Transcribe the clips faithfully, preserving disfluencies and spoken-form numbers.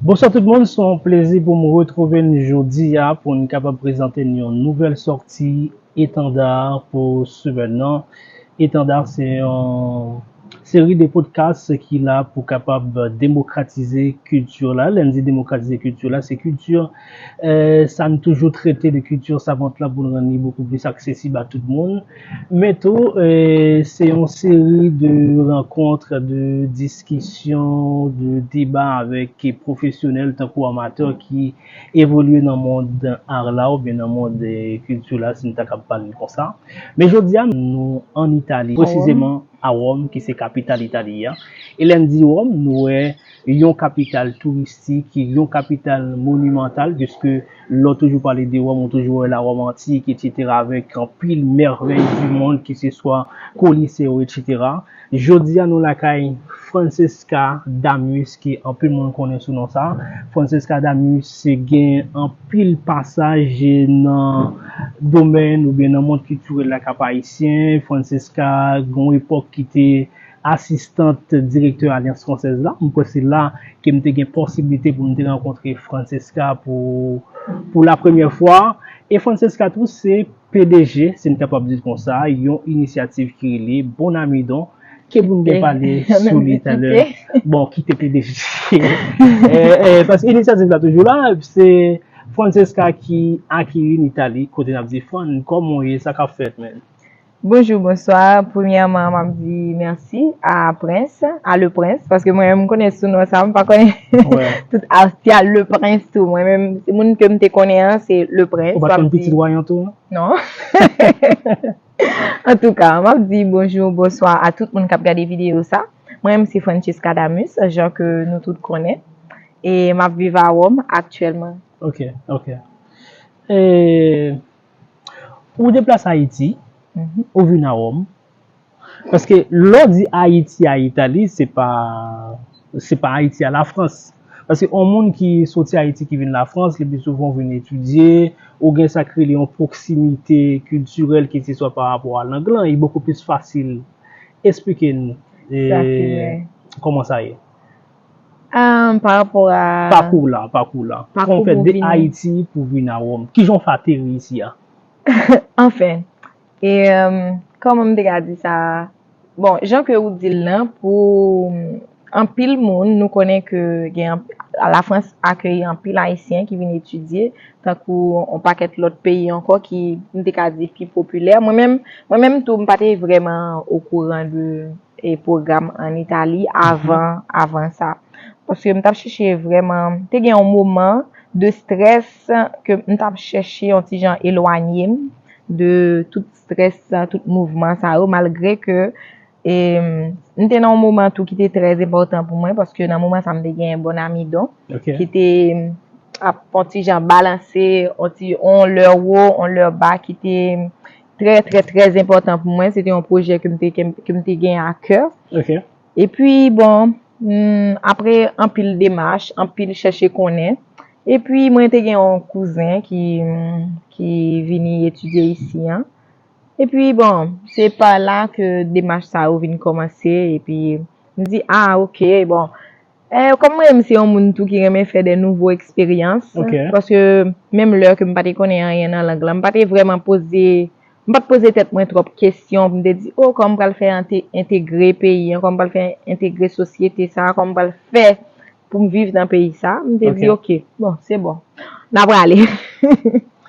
Bonswa tout moun, se yon plezi pou m retwouve n jodi a pou n kapab prezante n yon nouvèl sòti Etanda pou semèn nan. Etanda se yon seri de podcast ki la pou kapab demokratize kilti la. Lè n di demokratize kilti la, se kilti, eh, sa n toujou trete de kilti savant la pou n rann li bokou plis aksesib a tout moun. Men tou, eh, se yon seri de rankont, de diskisyon, de deba avèk pwofesyonèl tankou amatè ki evolye nan mond ar la oubyen nan mond, eh, kilti la, si n ta kab pale l konsa. Men jodi a, nou ann Itali, presizeman a Wòm, ki se kapital Itali a. E lè n di Wòm, nou wè yon kapital touristik, yon kapital monimantal, piske lè w toujou pale de Wòm, ou toujou wè la Rome antique, et cetera, avèk anpil merveille du monde, ki se swa Coliseo, et cetera. Jodi a, nou lakay Francesca Damus, ki anpil moun konnen sou non sa. Francesca Damus gen anpil pasaj nan domèn oubyen nan mond kiltirèl la Kap Ayisyen. Francesca, gen yon epòk ki te asistant direktè Alyans Fransèz la. M kwè se la ke m te gen posiblite pou m te rankontre Francesca pou, pou la premyè fwa. E Francesca tou se P D G, si n kapab di l konsa, yon inisyativ ki rele Bon Amidon, ke pou n gen pale sou li talè. Bon, kite P D G. Eh, eh, paske inisyativ la toujou la, se Francesca ki akeri n Itali, kote n ap di, Fran, kòman w ye, sa k ap fèt, men? Bonjou, bonswa. Premyèman, m ap di mèsi a Prince, a Le Prince, paske mwen menm m konnen sou non sa, m pa konnen tout Asya Le Prince tou. Mwen menm, se moun ke m te konnen an, se Le Prince. Ou pa t konn Pitit Wayan tou, non? Non. Antouka, m ap di bonjou, bonswa a tout moun k ap gade videyo sa. Mwen menm se Francesca Damus, jan ke nou tout konnen. E m ap viv a Wòm aktyèlman. Ok, ok. E, ou deplase Ayiti, ou vin a Wòm. Paske lè w di Ayiti a Itali, se pa, se pa Ayiti a Lafrans. Paske yon moun ki soti Ayiti ki vin Lafrans, le pli souvan w vin etidye, ou gen sa k rele yon pwoksimite kiltirèl, ke se swa pa rapò a lang lan, li bokou plis fasil. Esplike n, eh, kòman sa ye. Ah, pa rapò a pakou la, pakou la. Kòman w fè de Ayiti pou vin a Wòm? Kijan w fè ateri isi a? Anfen, e, um, kòman m te ka di sa? Bon, jan ke ou di l lan, pou anpil moun, nou konnen ke gen anp-, Lafrans akeyi anpil Ayisyen ki vin etidye, tankou yon pakèt lòt peyi ankò ki, m te ka di, pi popilè. Mwen menm, mwen menm tou, m pa te vrèman okouran de, e, pwogram ann Itali avan, avan sa. Paske m t ap chèche vrèman, te gen yon moman de strès ke m t ap chèche yon ti jan elwanye m de tout strès sa, tout mouvman sa yo, malgre ke, e, m te nan yon moman tou ki te trè enpòtan pou mwen, paske nan moman sa, m te gen Bon Amidon, ki te ap yon ti jan balanse, yon ti, yon lè wo, yon lè ba, ki te trè, trè, trè enpòtan pou mwen. Se te yon pwojè ke m te, ke m, ke m te gen a kè. Epi, bon, mm, apre anpil demach, anpil chèche konnen, epi mwen te gen yon kouzen ki, ki vini etidye isi an. Epi, bon, se pa la ke demach sa yo vin kòmanse, epi m di, ah, ok, bon. Eh, kòm mwen menm se yon moun tou ki renmen fè de nouvo eksperyans, paske menm lè ke m pa te konnen anyen nan lang lan, m pa te vrèman poze, m pa t poze tèt mwen twòp kesyon pou m te di, oh, kòman m pral fè ante-, entegre peyi an, kòman m pral fè entegre sosyete sa, kòman m pral fè pou m viv nan peyi sa. M te di, ok, bon, se bon. N a prale.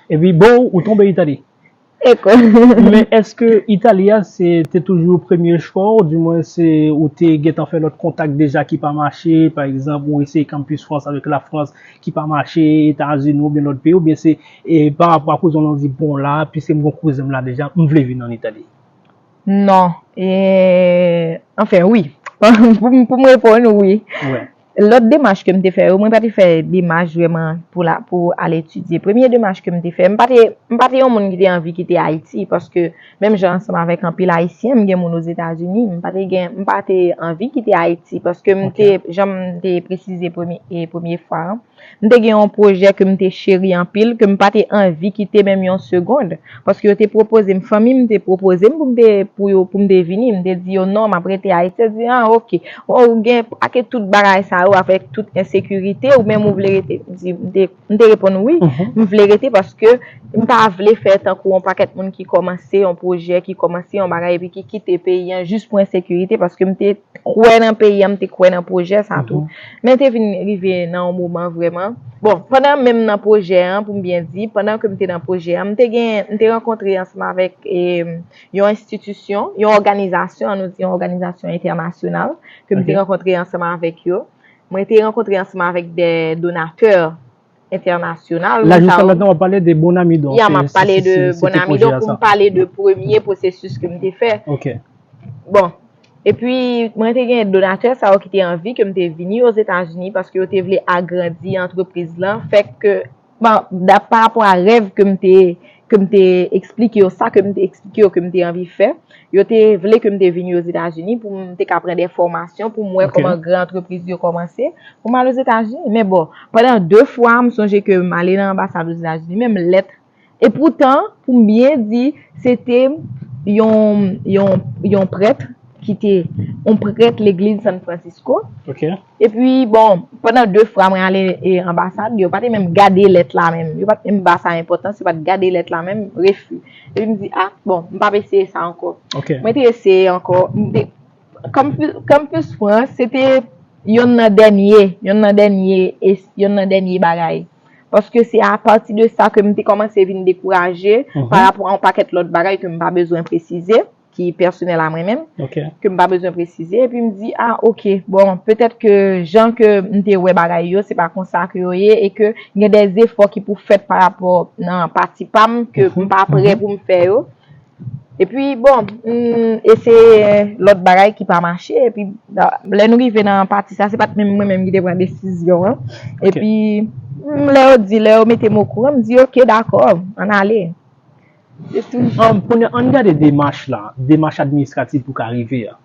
Epi, bon, ou tonbe Itali. Eko. Men èske Itali a se te toujou premye chwa w, oudimwen se ou te gentan fè lòt kontak deja ki pa mache, pa egzanp, ou eseye Campus France avèk Lafrans ki pa mache, Etazini oubyen lòt peyi, oubyen se, e, pa rapò a koze w lan di, bon, la, piske m gen kouzen m la deja, m vle vin ann Itali? Non. E, anfen, wi. Pou m, pou m reponn, wi. Lòt demach ke m te fè yo, mwen pa te fè demach vrèman pou la, pou al etidye. Premye demach ke m te fè, m pa te, m pa te yon moun ki te anvi kite Ayiti, paske menm jan ansanm avèk anpil Ayisyen, m gen moun Ozetazini, m pa te gen, m pa te anvi kite Ayiti, paske m te, jan m te presize premye, e premye fwa an, M te gen yon pwojè ke m te cheri anpil, ke m pa te anvi kite menm yon segonn. Paske yo te pwopoze m, fanmi m te pwopoze m pou m te, pou yo, pou m te vini. M te di yo non, m ap rete Ayiti. Yo di, ah, ok. Bon, ou gen ake tout bagay sa yo avèk tout ensekirite, ou menm ou vle rete. M di, m te, m te reponn wi, m vle rete paske m pa vle fè tankou yon pakèt moun ki kòmanse yon pwojè, ki kòmanse yon bagay epi ki kite peyi an jis pou ensekirite paske m te kwè nan peyi an, m te kwè nan pwojè sa tou. Men te vin rive nan yon moman vrèman. Bon, pandan menm nan pwojè an, pou m byen di, pandan ke m te nan pwojè an, m te gen, m te rankontre ansanm avèk e, yon enstitisyon, yon òganizasyon, an nou di yon òganizasyon entènasyonal, ke m te rankontre ansanm avèk yo. Mwen te rankontre ansanm avèk de donatè entènasyonal. La, jiska mentnan, w ap pale de Bonamido. Ya, m ap pale de Bonamido pou m pale de premye pwosesis ke m te fè. Bon, epi mwen te gen donatè sa yo ki te anvi ke m te vini Ozetazini paske yo te vle agrandi antrepriz lan, fè ke, bon, da, pa rapò a rèv ke m te, ke m te eksplike yo, sa ke m te eksplike yo ke m te anvi fè, yo te vle ke m te vini Ozetazini pou m te ka pran de fòmasyon, pou m wè kòman gran antrepriz yo kòmanse, pou m al Ozetazini. Men bon, pandan de fwa, m sonje ke m ale nan anbasad Ozetazini, menm lèt. Epoutan, pou m byen di, se te yon, yon, yon prèt ki te, yon prèt legliz San Francisco. Epi, bon, pandan de fwa mwen ale e, anbasad, yo pa te menm gade lèt la menm. Yo pa t menm ba sa enpòtans, yo pa t gade lèt la menm, refi. Epi m di, ah, bon, m p ap eseye sa ankò. Mwen te eseye ankò. M te, Campus, Campus France, se te yonn nan dènye, yonn nan dènye, es- yonn nan dènye bagay. Paske se apati de sa ke m te kòmanse vin dekouraje pa rapò a yon pakèt lòt bagay ke m pa bezwen presize, ki pèsonèl a mwen menm, ke m pa bezwen presize. Epi m di, ah, ok, bon, petèt ke jan ke m te wè bagay yo, se pa konsa ke yo ye, e ke gen de zefò ki pou fèt pa rapò nan pati pa m, ke m pa prè pou m fè yo. Epi, bon, m eseye lòt bagay ki pa mache. Epi, lè nou rive nan pati sa, se pa t menm mwen menm ki te pran desizyon an. Epi, m, lè yo di, lè yo mete m okouran, m di, ok, dakò, ann ale. Se tou. Ann, kounye a, ann gade demach la, demach administratif pou ka rive a.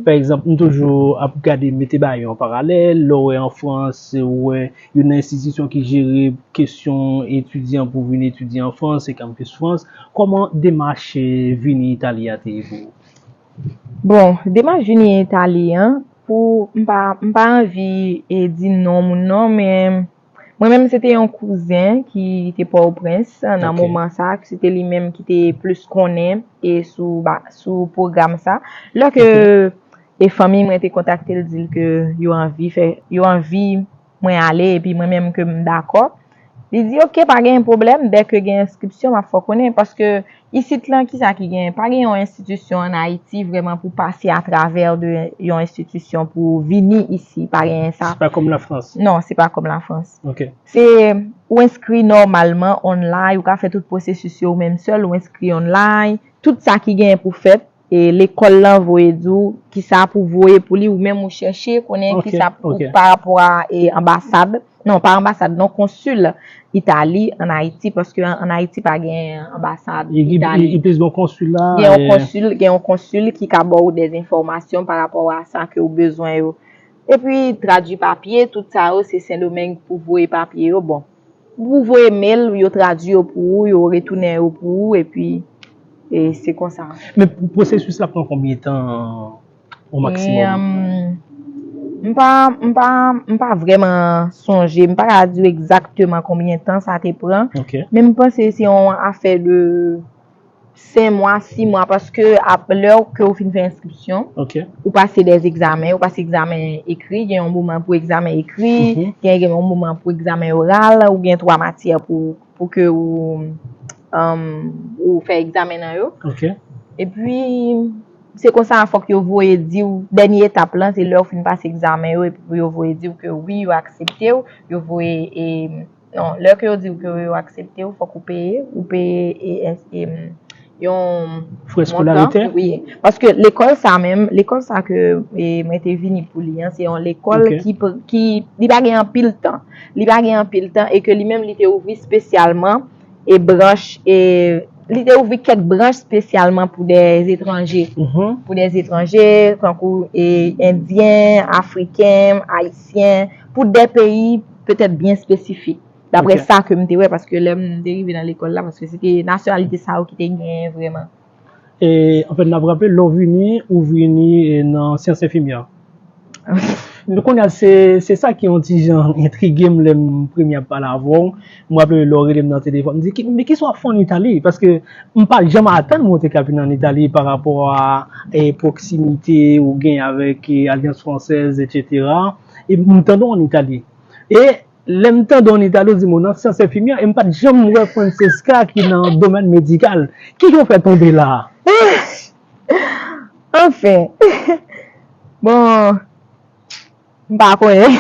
Pa egzanp, m toujou ap gade, mete bagay yo an paralèl, lè w wè an Frans, ou wè youn nan enstitisyon ki jere kesyon etidyan pou vin etidye an Frans, se Campus France. Kòman demach, eh, vini Itali a te ye pou ou? Bon, demach vini Itali an, pou, m pa, m pa anvi, eh, di non moun non, men mwen menm, se te yon kouzen ki te Pòtoprens nan moman sa, se te li menm ki te plis konnen e sou, ba, sou pwogram sa. Lè ke e fanmi mwen te kontakte l, di l ke yo anvi fè, yo anvi mwen ale, epi mwen menm ke m dakò. Li di, ok, pa gen pwoblèm, dèke gen enskripsyon, m ap fè w konnen, paske isit lan, kisa ki gen? Pa gen yon enstitisyon ann Ayiti vrèman pou pase atravè de yon enstitisyon pou vini isi, pa gen sa. Se pa kòm Lafrans. Non, se pa kòm Lafrans. Se, ou enskri nòmalman online, ou ka fè tout pwosesis yo ou menm sèl, ou enskri online, tout sa ki gen pou fèt, e lekòl lan voye di w kisa pou voye pou li, ou menm ou chèche konnen kisa pou, pa rapò a, e, anbasad. Non, pa anbasad, non, konsil Itali ann Ayiti, paske an, ann Ayiti pa gen anbasad Itali. Gen yon konsil, gen yon konsil ki ka ba w de enfòmasyon pa rapò a sa ke w bezwen yo. Epi, tradui papye, tout sa yo, se Sendomeng pou voye papye yo. Bon, ou voye mail, yo tradui yo pou ou, yo retounen yo pou ou, epi, e, se konsa. Men pwosesis la pran konbyen tan o maksimòm? M pa, m pa, m pa vrèman sonje, m pa ka di w egzakteman konbyen tan sa te pran, men m panse se yon afè de senk mwa, sis mwa, paske ap, lè ke w fin fè enskripsyon, ou pase de egzamen, ou pase egzamen ekri, gen yon moman pou egzamen ekri, gen, gen yon moman pou egzamen oral, ou gen twa matyè pou, pou ke ou, ou fè egzamen nan yo. Epi, se konsa, fòk yo voye di w, dènye etap lan, se lè w fin pase egzamen yo, epi pou yo voye di w ke wi, yo aksepte w, yo voye, e, non, lè ke yo di w ke yo aksepte w, fòk ou peye, ou peye, e, e, e, yon frè eskolarite? Wi. Paske lekòl sa menm, lekòl sa ke, e, mwen te vini pou li an, se yon lekòl ki, ki, li pa gen anpil tan. Li pa gen anpil tan e ke li menm li te ouvri espesyalman e branch, e li te ouvri kèk branch espesyalman pou de etranje. Pou de etranje, tankou, e, endyen, afriken, ayisyen, pou de peyi petèt byen espesifik. Daprè Ok. sa ke m te wè, paske lè m te rive nan lekòl la, paske se te nasyonalite sa yo ki te genyen vrèman. E, anfèt, n ap raple, lè w vini, ou vini e, nan syans enfimyè. Men kounye a, se, se sa ki yon ti jan entrige m lè m premye ap pale avè w. M raple lè w rele m nan telefòn, m di, "Ki- men kisa w ap fè ann Itali?" Paske m pa t janm atann mwen te ka vin ann Itali pa rapò a e, pwoksimite ou gen avèk e, Alyans Fransèz, etsetera. E m tande w ann Itali. E lè m tande w ann Itali, w di m w nan syans enfimyè, e m pa t janm wè Francesca ki nan domèn medikal. Kijan w fè tonbe la? Anfen, bon, m pa konnen.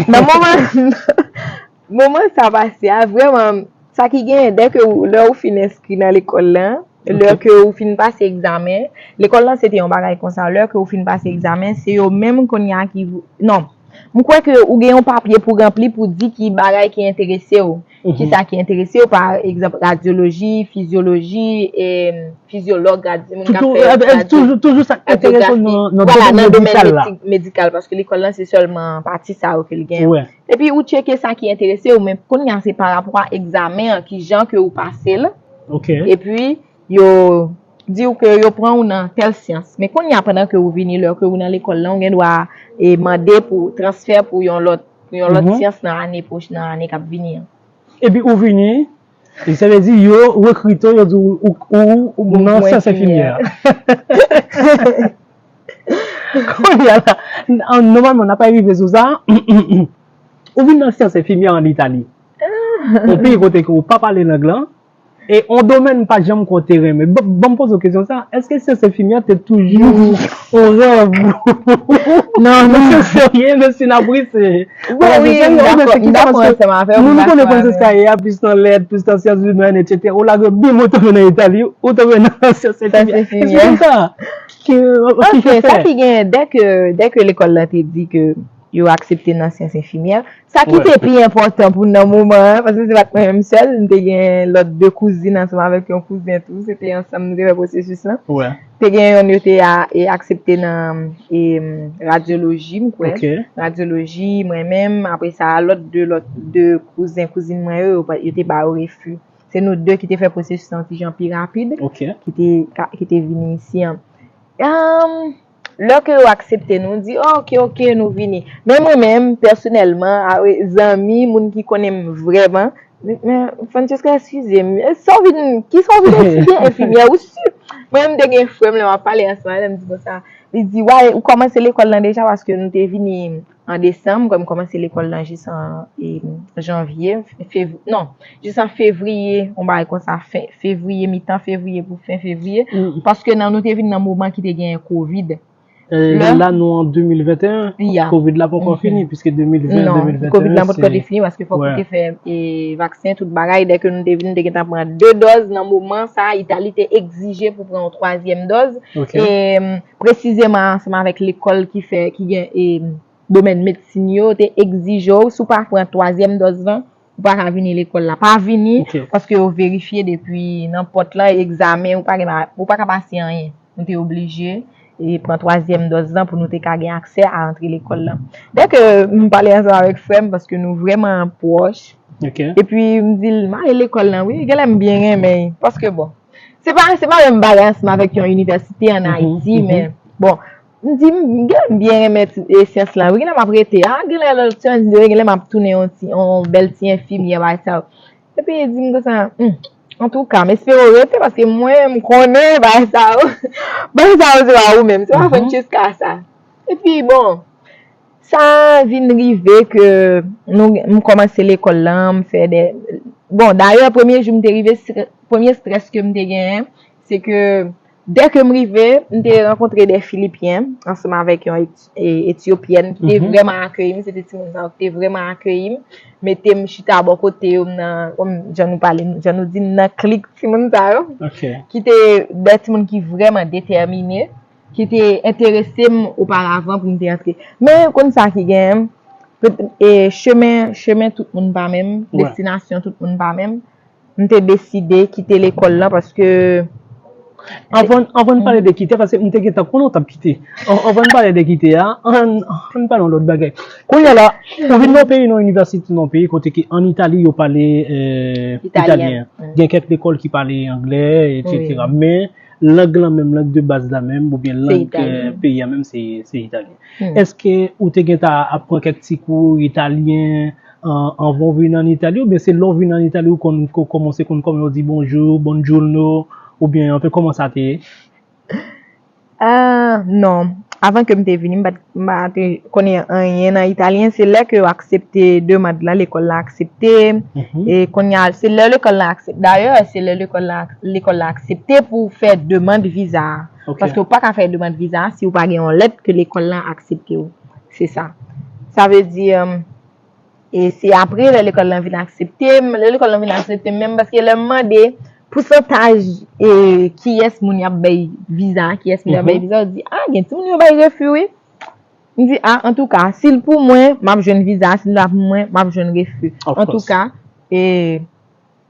Nan moman, moman sa pase a, vrèman, sa ki genyen, dèke ou, lè ou fin enskri nan lekòl la, lè ke ou fin pase egzamen, lekòl lan se te yon bagay konsa, lè ke ou fin pase egzamen, se yo menm kounye a ki, non, m kwè ke ou gen yon papye pou ranpli pou di ki bagay ki enterese w. Kisa ki enterese w, pa egzanp, radyoloji, fizyoloji, e, fizyològ, radyo, moun k ap Toutou, fè e, e, radyo, toujou, toujou sa k enterese w radyografi. Nan, nan Vwala, domèn nan domèn medikal la. medi- medikal, paske lekòl lan se sèlman pati sa yo ke l genyen. Wè. Epi ou tcheke sa ki enterese w, men kounye a se pa rapò a egzamen an, ki jan ke ou pase l. Ok. Epi yo di w ke yo pran w nan tèl syans. Men kounye a, pandan ke ou vini, lè ke ou nan lekòl lan, ou gen dwa e mande pou transfè pou yon lòt, pou yon lòt Mhm. syans nan ane pwoch, nan ane k ap vini an. Epi ou vini, e sa vle di yo rekrite w, yo di w ou, ou, ou, ou nan Mwen syans enfimyè. Kounye a la, an- nòmalman, n ap rive sou sa. Ou vin nan syans enfimyè ann Itali. Yon peyi kote ke ou pa pale lang lan. E yon domèn pa janm kwè w te renmen. Ban ban m poze w kesyon sa. Èske syans enfimyè te toujou yon rèv? Non, non. Mesye serye, mesye n ap ri, se Wi, wi, m dakò, m dakò ansanm avè w, m nou dakò konnen avè w. Francesca ye a plis nan lèt, plis nan syans imèn, etsetera. Ou lage bim, ou tonbe nan Itali, ou tonbe nan syans enfimyè. Enfimyè. Kesyon sa. Ki, ki Anfen, fè? Sa ki genyen, dèke, dèke lekòl la te di ke yo aksepte nan syans enfimyè, sa ki Wè. te pi enpòtan pou nan moman an, paske se pa t mwen menm sèl, m te gen lòt de kouzin ansanm avèk yon kouzen tou, se te ansanm nou te fè pwosesis lan. Wè. Te gen yonn yo te a, e aksepte nan e, radyoloji, m kwè. Ok. Radyoloji, mwen menm, apre sa, lòt de, lòt de kouzen, kouzin mwen yo, yo pa- yo te ba yo refi. Se nou de ki te fè pwosesis lan ti jan pi rapid, Ok. ki te, ka- ki te vini isi an. Ahn, lè ke yo aksepte nou, di, "Oh, ok, ok, nou vini." Men mwen menm, pèsonèlman, a, zanmi, moun ki konnen m vrèman, men, men, Francesca, eskize m, sa w vin, kisa w vin etidye enfimyè, ou si? Mwen menm, m te gen frè m, lè m ap pale ansanm avè l, m di konsa, li di, "Wa, ou kòmanse lekòl lan deja?" Paske nou te vini an desanm, kòm m kòmanse lekòl lan jis an e, janvye, fev, non, jis an fevriye, yon bagay konsa, fen fevriye, mitan fevriye pou fen fevriye, Mm. paske nan, nou te vin nan moman ki te genyen kovid. E, la, nou an de mil venteyen, Ya. kovid la poko fini, piske de mil ven, Non, de mil venteyen, kovid la poko se- fini, paske fòk Wè. ou te fè e, vaksen, tout bagay, dèke nou te vin, nou te gentan pran de dòz nan moman sa, Itali te egzije pou pran yon twazyèm dòz. Ok. E, presizeman, ansanm avèk lekòl ki fè, ki gen e, domèn medsin yo, te egzije w, si w pa pran twazyèm dòz lan, ou pa ka vini lekòl la. Pa vini, Ok. paske yo verifye depi nan pòt lan, egzamen, ou pa gen, ou pa ka pase anyen. Nou te oblije e pran twazyèm dòz lan pou nou te ka gen aksè a antre lekòl lan. Dèke m pale ansanm avèk frè m, paske nou vrèman pwòch. Ok. Epi m di l, "M ale lekòl lan, wi, genlè m byen renmen." Paske, bon, se pa, se pa menm bagay ansanm avèk yon inivèsite ann Mhm, Ayiti, mhm. Men, bon, m di, "M, genlè m byen renmen ti- e, syans lan, wi, genlè m ap rete. A, genlè lòt syans, genlè m ap tounen yon ti, yon bèl ti enfimyè, bagay sa yo." Epi, li di m konsa, "Hmm, antouka, m espere w rete, paske mwen, m konnen, bagay sa yo, bagay sa yo, se pa ou menm, se pa Mhm. Francesca sa." Epi, bon, sa vin rive ke nou, m kòmanse lekòl lan, m fè de, bon, dayè, premye jou m te rive, stre- premye strès ke m te genyen, se ke dèke m rive, m te rankontre de Filipyen, ansanm avèk yon Eti- e- Etyopyèn ki te Mhm. vrèman akeyi m, se te timoun sa yo ki te vrèman akeyi m, mete m chita bò kote yo, m nan, kòm jan nou pale, jan nou di, m nan klik timoun sa yo, Ok. ki te de timoun ki vrèman detèmine, ki te enterese m oparavan pou m te antre. Men, konn sa ki gen, e, chemen, chemen tout moun pa menm, Wè. Destinasyon tout moun pa menm. M te deside kite lekòl lan paske Anvan anvan n pale de kite, paske m te gentan konnen w t ap kite. An- Anvan n pale de kite a, ann ann pale yon lòt bagay. Kounye a la, ou vin nan yon peyi, nan yon inivèsite, nan yon peyi kote ke ann Itali yo pale eh, italyen. Gen kèk lekòl ki pale anglè, etsetera. Men lang lan menm, lang de baz la menm, oubyen lang eh, peyi a menm, se se italyen. Èske ou te gentan ap pran kèk ti kou italyen an- anvan w vin ann Itali, oubyen se lè w vin ann Itali ou konn ko- kòmanse konn kòman yo di bonjou, buongiorno, oubyen anfen kòman sa te ye? Ah, non. Avan ke m te vini, m pa t- m pa te konnen anyen nan italyen. Se lè ke yo aksepte demann lan, lekòl la aksepte. E kounye a, se lè lekòl la aksepte. Dayè, se lè lekòl la lekòl la aksepte pou w fè demann viza a. Paske w pa ka fè demann viza a si w pa gen yon lèt ke lekòl lan aksepte w. Se sa. Sa vle di, e se apre lè lekòl lan vin aksepte m, lè lekòl lan vin aksepte m menm, paske lè m mande pousantaj e kiyès moun y ap bay viza, kiyès moun y ap bay viza, yo di, ah, gen timoun yo bay refi wi. M di, ah, antouka, si l pou mwen, m ap jwenn viza, si l pa pou mwen, m ap jwenn refi. Antouka, e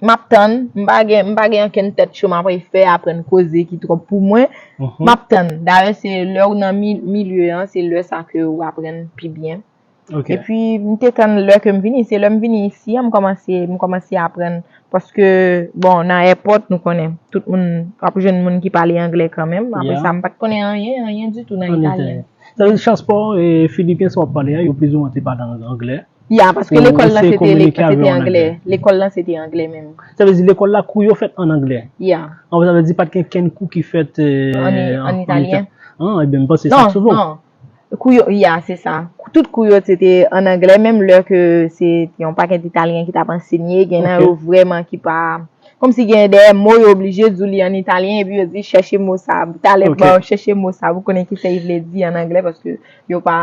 m ap tann, m pa gen m pa gen ankenn tèt cho m ap fè aprann koze ki twòp pou mwen. M ap tann. Dayè, se lè w nan mi- milye an, se lè sa ke w aprann pi byen. Epi m te tann lè ke m vini, se lè m vini isi an m kòmanse m kòmanse aprann. Paske, bon, nan èpòt, nou konnen, tout moun, w ap jwenn moun ki pale anglè kanmenm. Apre sa, m pa t konnen anyen, anyen ditou nan italyen. Sa vle di chans pa w, e, Filipyen sa w ap pale a, yo plizoumwen te pale an- anglè. Ya, paske lekòl lan se te, se te anglè. Lekòl lan se te anglè menm. Sa vle di lekòl la, kou yo fèt an anglè. Ya. An, sa vle di pa t gen kenn kou ki fèt eh, an italyen. An, ebyen, m panse sa t sove w. Kou yo, ya, se sa. Tout kou yo se te an anglè, menm lè ke se te yon pakèt Italyen ki t ap ansenye, gen nan yo vrèman ki pa, kòmsi gen dèyè mo yo oblije di w li an italyen, epi yo di chèche mo sa, talè ba w chèche mo sa pou konnen kisa li vle di an anglè, paske yo pa,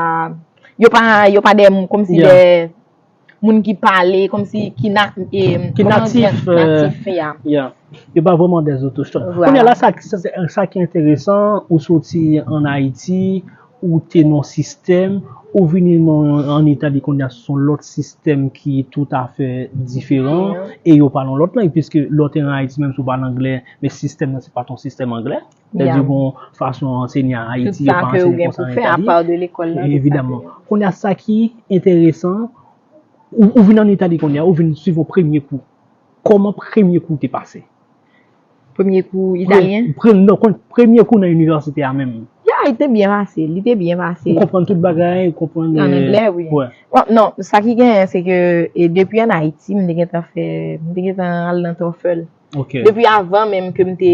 yo pa, yo pa dèyè mo, kòmsi dèyè moun ki pale, kòmsi ki na, e, ki natif, natif, ya. Yo pa vrèman dèyè otochton. Kounye a la, sa, sa, sa ki enteresan, ou soti an Ayiti, ou te nan sistèm, ou vini nan an Itali kounye a se yon lòt sistèm ki toutafè diferan, e yo pale yon lòt lang, piske lè w te an Ayiti, menm si w pale anglè, men sistèm nan se pa t yon sistèm anglè. Sètadi gon fason ansenye an Ayiti, yo pa ansenye konsa an Itali. Evidaman. Kounye a sa ki enteresan, ou, ou vin an Itali kounye a, ou vin swiv yon premye kou. Kòman premye kou te pase? Premye kou italyen? Non, premye kou nan inivèsite a menm. Ya, li te byen pase, li te byen pase. Ou konprann tout bagay, ou konprann. An anglè, wi. Non, sa ki genyen, se ke e, depi an Ayiti, m te gentan fè, m te gentan al nan TOEFL. Depi avan menm ke m te,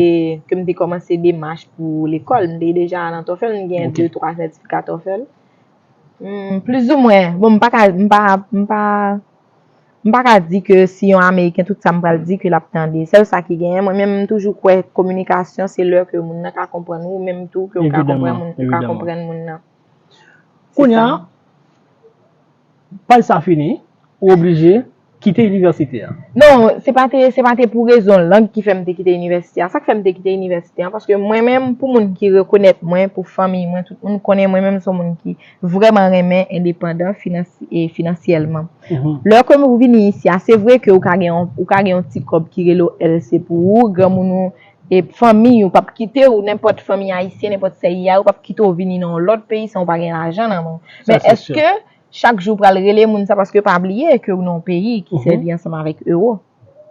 ke m te kòmanse demach pou lekòl, m te deja nan TOEFL, m gen de, twa sètifika TOEFL. Plizoumwen, bon, m pa ka, m pa, m pa, m pa ka di ke si yon Ameriken, tout sa m pral di ke l ap tande. Sèl sa ki genyen, mwen menm, m toujou kwè kominikasyon, se lè ke moun nan ka konprann ou, menm tou ke w ka konprann moun, ou ka konprann moun nan. Kounye a, paj sa fini, ou oblije kite inivèsite a. Non, se pa te, se pa te pou rezon lang ki fè m te kite inivèsite a. Sa k fè m te kite inivèsite a, paske mwen menm, pou moun ki rekonèt mwen, pou fanmi mwen, tout moun konnen mwen menm se yon moun ki vrèman renmen endepandan finansyèlman. Lè ke ou vini isi a, se vre ke ou ka gen yon, ou ka gen yon ti kòb ki rele w L C pou ou, granmoun ou, e fanmi ou p ap kite w, nenpòt fanmi ayisyen, nenpòt sè I A, yo p ap kite w vini nan yon lòt peyi san w pa gen lajan nan men w. Men èske chak jou w pral rele moun sa, paske pa bliye ke w nan yon peyi ki sèvi ansanm avèk ewo.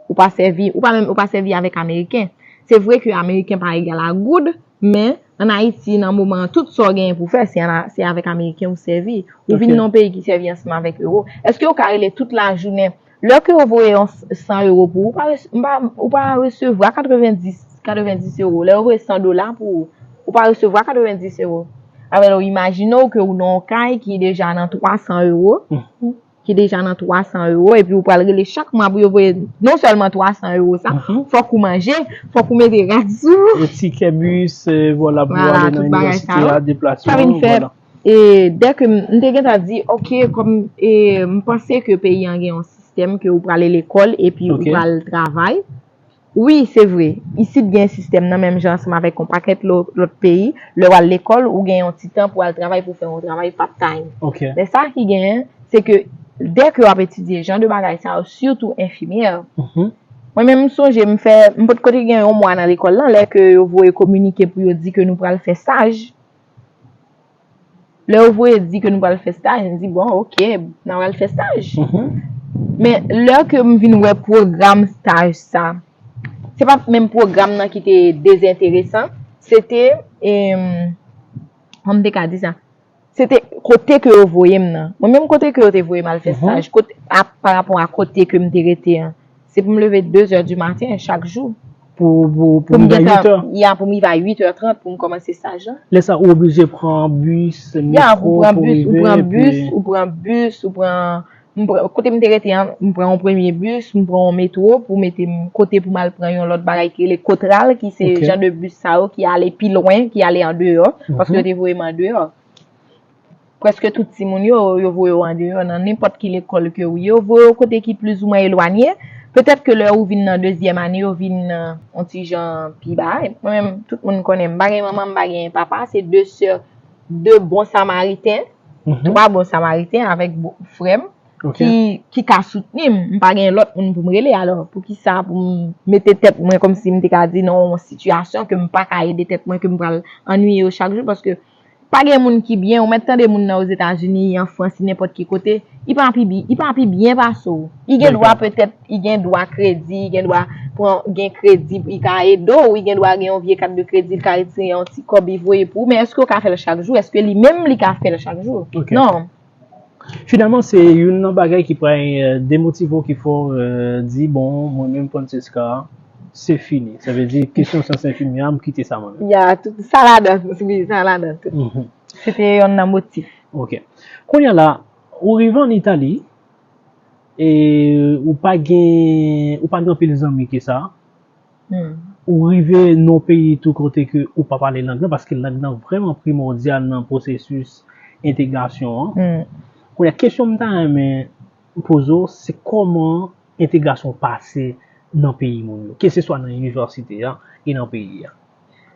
Ou pa sèvi, ou pa menm, ou pa sèvi avèk ameriken. Se vre ke ameriken pa egal a goud, men an Ayiti, nan moman an, tout sa w genyen pou w fè, se an, se avèk ameriken ou sèvi. Ou vin nan yon peyi ki sèvi ansanm avèk ewo. Èske w ka rele tout lajounen? Lè ke yo voye yon san ewo pou ou, ou pa, ou pa resevwa katrevendis, katrevendis ewo. Lè yo voye san dola pou ou, ou pa resevwa katrevendis ewo. Alò, imajine w ke ou nan yon kay ki deja nan twa san ewo, ki deja nan twa san ewo, epi ou pral rele chak mwa pou yo voye non sèlman twa san ewo sa, fòk ou manje, fòk ou mete rad sou ou. Tikè bis, vwala, pou ale nan inivèsite a, deplasman, vwala. E dè ke m te gentan di, oke, kòm e, m panse ke peyi an gen yon sistèm ke ou prale lekòl epi ou pral travay. Wi, se vre. Isit gen sistèm nan menm jan ansanm avèk yon pakèt lòt peyi. Lè w al lekòl, ou gen yon ti tan pou al travay, pou fè yon travay part-time. Men sa ki genyen, se ke dè ke w ap etidye jan de bagay sa yo, sitou enfimyè, Mwen menm, m sonje m fè, m potko te gen yon mwa nan lekòl lan, lè ke yo voye kominike pou yo di ke nou pral fè staj. Lè yo voye di ke nou pral fè staj, m di, bon, oke, n a pral fè staj. Men lè ke m vin wè pwogram staj sa, se pa menm pwogram nan ki te dezenteresan, se te, em, kòman m te ka di sa? Se te kote ke yo voye m nan. Mwen menm, kote ke yo te voye m al fè staj, kote, a, pa rapò a kote ke m te rete an, se pou m leve de zè di maten chak jou. Pou, pou, pou Pou m rive a gentan, uit è. Ya, pou m rive a uit è trant pou m kòmanse staj lan. Lè sa, ou oblije pran bis, Ya, ou metro pran pou bis, ou rive, pran bis, epi ou pran bis, ou pran, m pran, kote m te rete an, m pran yon premye bis, m pran yon metro pou mete m kote pou m al pran yon lòt bagay ki rele Kotral, ki se Ok. jan de bis sa yo ki ale pi lwen, ki ale andeyò, paske yo te voye m andeyò. Prèske tout timoun yo, yo voye yo andeyò nan nenpòt ki lekòl ke ou ye. Yo voye yo kote ki plizoumwen elwanye. Petèt ke lè ou vin nan dezyèm ane, yo vin nan yon ti jan pi ba. Mwen menm, tout moun konnen m pa gen manman, m pa gen papa. Se de sè, de bon samariten, twa bon samariten avèk bo- frè m Ok. ki, ki ka soutni m. M pa gen lòt moun pou m rele. Alò, poukisa pou m mete tèt mwen kòmsi m te ka di nan yon sitiyasyon ke m pa ka ede tèt mwen, ke m pral annuiye yo chak jou? Paske pa gen moun ki byen, ou mèt tande moun nan Ozetazini, an Frans, nenpòt ki kote, li pa pi bi-, li pa pi byen pase w. Li gen dwa petèt, li gen dwa kredi, li gen dwa pran, gen kredi, li ka ede w, li gen dwa gen yon vye kat de kredi, li ka retire yon ti kòb, li voye pou ou, men èske w ka fè l chak jou? Èske li menm li ka fè l chak jou? Ok. Non. Finalman, se youn nan bagay ki pral, euh, demotive w, ki fè w, euh, di, bon, mwen menm, Francisca, se fini. Sa vle di, kesyon syans enfimyè, m kite sa mwen menm. Ya, tout sa ladan, wi, sa ladan tout. Mhm. Se te youn nan motif. Ok. Kounye a la, ou rive an Itali, e ou pa gen, ou pa gen anpil zanmi ke sa. Hmm. Ou rive nan yon peyi tou kote ke ou pa pale lang lan, paske lang lan vrèman primòdyal nan pwosesis entegrasyon an. Hmm. Kounye a, kesyon m ta renmen poze w, se kòman entegrasyon pase nan peyi moun yo, keseswa nan inivèsite a e nan peyi a.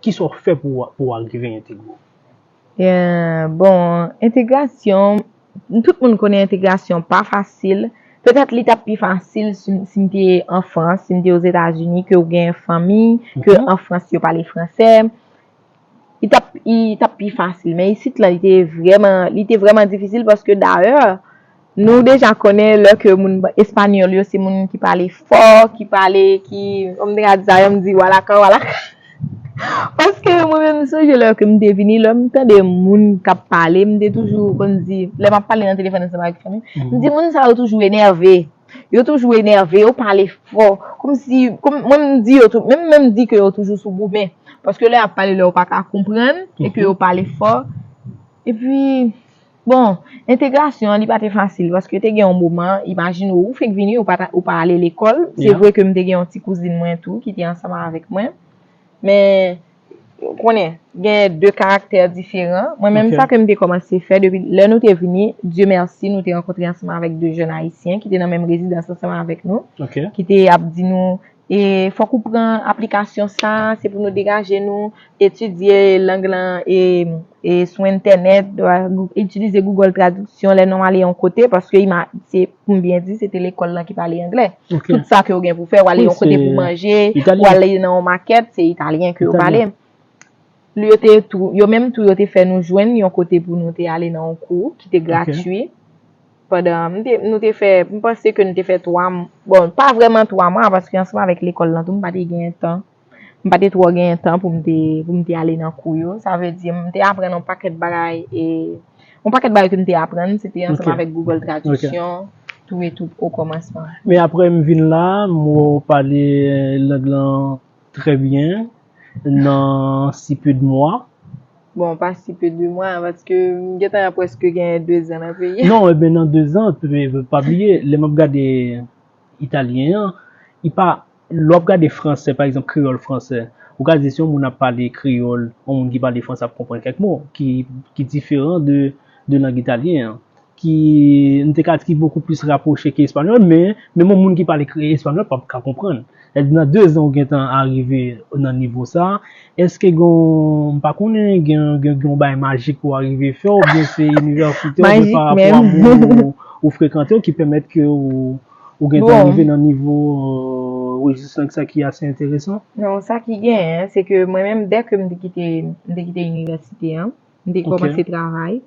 Kisa w fè pou, pou w rive entegre w? Yeah, bon, entegrasyon, tout moun konnen entegrasyon pa fasil. Petèt li t ap pi fasil si, si m te an Frans, si m te Ozetazini, ke w gen fanmi, ke Mhm. an Frans yo pale fransè. Li t ap, li t ap pi fasil. Men isit la, li te vrèman, li te vrèman difisil paske dayè, nou deja konnen lè ke moun espanyòl yo, se moun ki pale fò, ki pale, ki, kòm m te ka di sa, yo m di, walaka, walaka. Paske mwen menm, m sonje lè ke m te vini, lè m tande moun k ap pale, m te toujou konn di, lè m ap pale nan telefòn ansanm avèk fanmi m, m di, moun sa yo toujou enève. Yo toujou enève, yo pale fò. Kòmsi, kòm, mwen m di yo tou, menm, menm di ke yo toujou sou goumen. Paske lè y ap pale, lè yo pa ka konprann, e ke yo pale fò. Epi, bon, entegrasyon an, li pa te fasil, paske te gen yon moman, imajine w, ou fenk vini, ou pa ta, ou pa ale lekòl. Se Yeah. Vre ke m te gen yon ti kouzin mwen tou, ki te ansanm avèk mwen. Men, ou konnen, gen de karaktè diferan. Mwen menm, Ok. Sa ke m te kòmanse fè depi lè nou te vini, Dye mèsi, nou te rankontre ansanm avèk de jèn ayisyen ki te nan menm rezidans ansanm avèk nou, Ok. ki te ap di nou, e, fòk ou pran aplikasyon sa, se pou nou degaje nou, etidye lang lan, e, e sou entènèt, itilize Google Traduction, lè nou ale yon kote, paske ima-, se, pou m byen di, se te lekòl lan ki pale anglè. Ok. Tout sa ke w gen pou fè, w ale Wi, yon kote se pou manje, italyen. W ale nan yon makèt, se italyen ke yo Italyen. pale. Yo te tou, yo menm tou, yo te fè nou jwenn yon kote pou nou te ale nan yon kou ki te gratui. Pandan, m te, nou te fè, m panse ke nou te fè twa m-, bon, pa vrèman twa mwa, paske ansanm avèk lekòl lan tou, m pa te gen tan. M pa te twò gen tan pou m te, pou m te ale nan kou yo. Sa vle di, m te aprann yon pakèt bagay, e yon pakèt bagay ke m te aprann, se te ansanm Ok. Avèk Google Traduction, tou e tou o kòmansman. Men apre m vin la, m wè w pale lang lan trè byen, nan si peu de mois. Bon, pa si peu de mois, paske m gentan prèske gen de zan nan peyi. Non, e ben nan de zan, pa bliye, lè m ap gade italyen an, li pa, lè w ap gade fransè, pa egzanp, kreyòl fransè, ou ka di si yon moun ap pale kreyòl, yon moun ki pale fransè ap konprann kèk mo, ki, ki diferan de, de lang italyen an. Ki, m te ka di ki bokou plis rapwoche ke espanyòl, men menm yon moun ki pale kre-, espanyòl p ap ka konprann. Sa vle di nan de zan ou gentan arive nan nivo sa, èske gen, m pa konnen, gen, gen, gen yon bagay majik ou arive fè, oubyen se inivèsite, oubyen Majik pa rapò menm. A moun ou, ou frekante yo ki pèmèt ke ou, ou gentan Bon. Rive nan nivo, euh, rejis lang sa ki ase enteresan. Non, sa ki genyen, se ke mwen menm, dè ke m te kite, m te kite inivèsite an, m te kòmanse travay.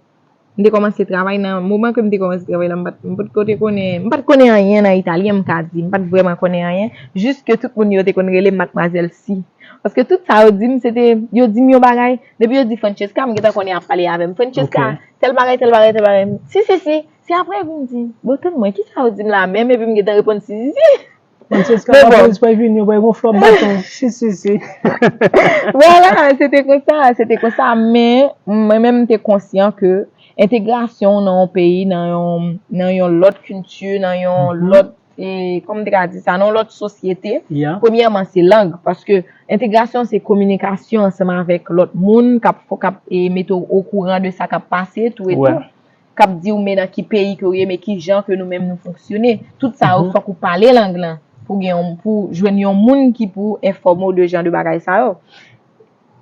M te kòmanse travay nan moman ke m te kòmanse travay la, m pa t, m pa t kote konnen, m pa t konnen anyen nan italyen, m ka di, m pa t vrèman konnen anyen, jis ke tout moun yo te konn rele m Madmwazèl Si. Paske tout sa yo di m, se te, yo di m yon bagay, depi yo di Francesca, m gentan konnen y ap pale avè m. Francesca, tèl bagay, tèl bagay, tèl bagay. Si, si, si. Se apre epi m di, bon, tann mwen, kisa yo di m la menm? Epi m gentan reponn si, si, si. Francesca, pa pè, pa vini, ou bay gon flòp baton. Si, si, si. Vwala, se te konsa, se te konsa. Men, mwen menm, m te konsyan ke entegrasyon nan yon peyi, nan yon, nan yon lòt kilti, nan yon lòt, e, kòman m te ka di sa, nan yon lòt sosyete, premyèman, se lang. Paske entegrasyon, se kominikasyon ansanm avèk lòt moun, k ap, k ap, e, mete w okouran de sa k ap pase, tou e tou. K ap di w men nan ki peyi ke w ye, men ki jan ke nou menm nou fonksyone. Tout sa yo, fòk ou pale lang lan pou gen yon, pou jwenn yon moun ki pou enfòme w de jan de bagay sa yo.